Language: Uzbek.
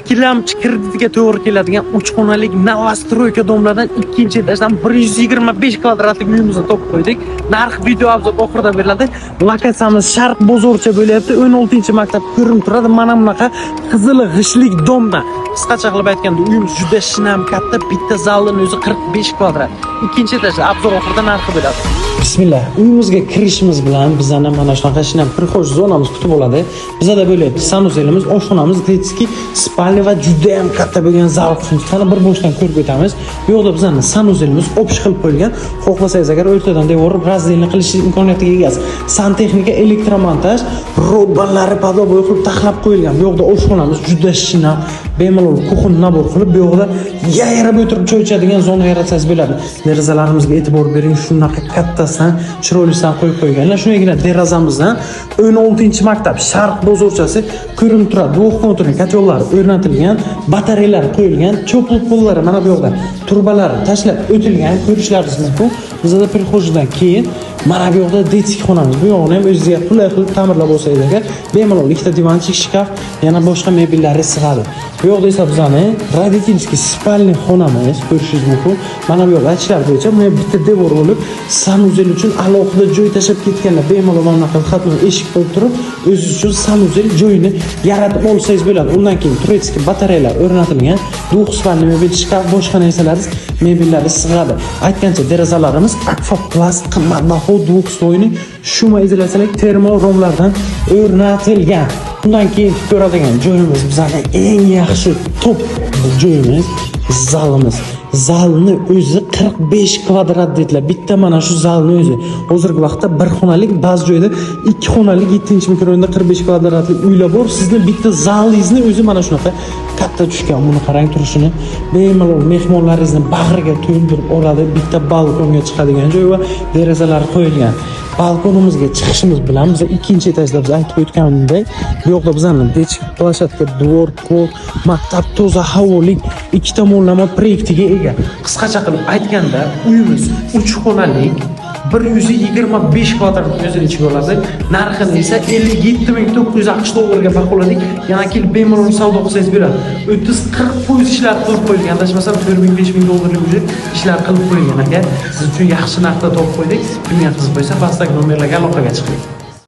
Ikkilamchi kreditiga to'g'ri keladigan 3 xonalik новостройка дом lardan ikkinchi etajdan 125 kvadratlik uyimizni topib qo'ydik. Narx video обзор oxirida beriladi. Lokatsiyamiz Sharq bozorcha bo'lyapti. 16-maktab ko'rinib turadi. Mana bunaqa qizil g'ishtlik дом da. Qisqacha qilib aytganda, uyimiz juda shinam katta, bitta zalning o'zi 45 kvadrat. Ikkinchi etajda, обзор oxirida narxi bo'ladi. Bismillah. Uyimizga kirishimiz bilan bizani mana shunaqa shinam прихожий zonamiz kutib oladi. Bizada bo'lyapti санузел imiz, oshxonamiz, детский, спальня va juda ham katta bo'lgan zal qismi. Qani, bir boshdan ko'rib o'tamiz. Bu yoqda bizani санузел imiz общий qilib qo'yilgan. Xohlasangiz agar, o'rtadan devor раздельный qilish imkoniyatiga egasiz. Santexnika, elektromontaj, robbanlari подобой qilib taxlab qo'yilgan. Bu yoqda oshxonamiz juda shinam, bemalol кухонный набор qilib, bu yoqda yayrab o'tirib choy ichadigan zona yaratsangiz bo'ladi. Derazalarimizga e'tibor bering, shunaqa kattasidan, chiroylisidan qo'yib qo'yganlar. Shunagina derazamizdan 16-maktab, Sharq bozorchasi ko'rinib turadi. Двухконтурный котёл lar o'rnatilgan, batareyalar qo'yilgan, теплый пол lari mana bu yoqda trubalari tashlab o'tilgan, ko'rishlaringiz mumkin. Bizada прихожий dan keyin mana bu yoqda детский xonamiz. Bu yog'ini ham o'zingizga qulay qilib ta'mirlab olsangiz agar, bemalol ikkita диванчик, shkaf, yana boshqa mebellari sig'adi. Bu yoqda esa bizani родительский спальный xonamiz, ko'rishingiz mumkin. Mana bu yoqda aytishlari bo'yicha buni bitta devor bo'lib, санузел uchun alohida joy tashlab ketganlar. Bemalol mana bunaqa входной eshik qo'yib turib, o'zingiz uchun санузел joyini yaratib olsangiz bo'ladi. Undan keyin турецкий batareyalar o'rnatilgan, двухспальный mebel, shkaf, boshqa narsalar, mebellari sig'adi. Aytgancha, derazalarimiz Akfa Plast qimmatbaho двухслойный шумоизоляция lik termo romlardan o'rnatilgan. Undan keyin ko'radigan joyimiz, bizani eng yaxshi top joyimiz, zalimiz. Zalni o'zi 45 kvadrat dedilar. Bitta mana shu zalni o'zi. Hozirgi vaqtda bir xonalik, ba'zi joyda ikki xonalik 7-mikrorayonda 45 kvadratlik uylar bor. Sizni bitta zalingizni o'zi mana shunaqa katta tushgan. Buni qarang turishini. Bemalol mehmonlaringizni bag'riga to'ldirib oladi. Bitta balkonga chiqadigan joy va derazalar qo'yilgan. Balkonimizga chiqishimiz bilan biz ikkinchi etajda, biz aytib o'tganimdek, bu yoqda bizani детский площадка, двор, pol, maktab, toza havolik, ikki tomonlama proyektiga ega. Qisqacha qilib aytganda, uyimiz 3 xonalik, 125 kvadrat o'zini ichiga oladi. Narxini esa 57 900 AQSh dollariga baholadik. Yana kelib bemalol savdo qilsangiz bo'ladi. 30-40% ishlar qilib qo'yilgan. Adashmasam, 4000, 5000 dollarlik уже ishlar qilib qo'yilgan aka. Siz uchun yaxshi narxda topib qo'ydik. Kimga qiziq bo'lsa, pastdagi nomerlarga aloqaga chiqing.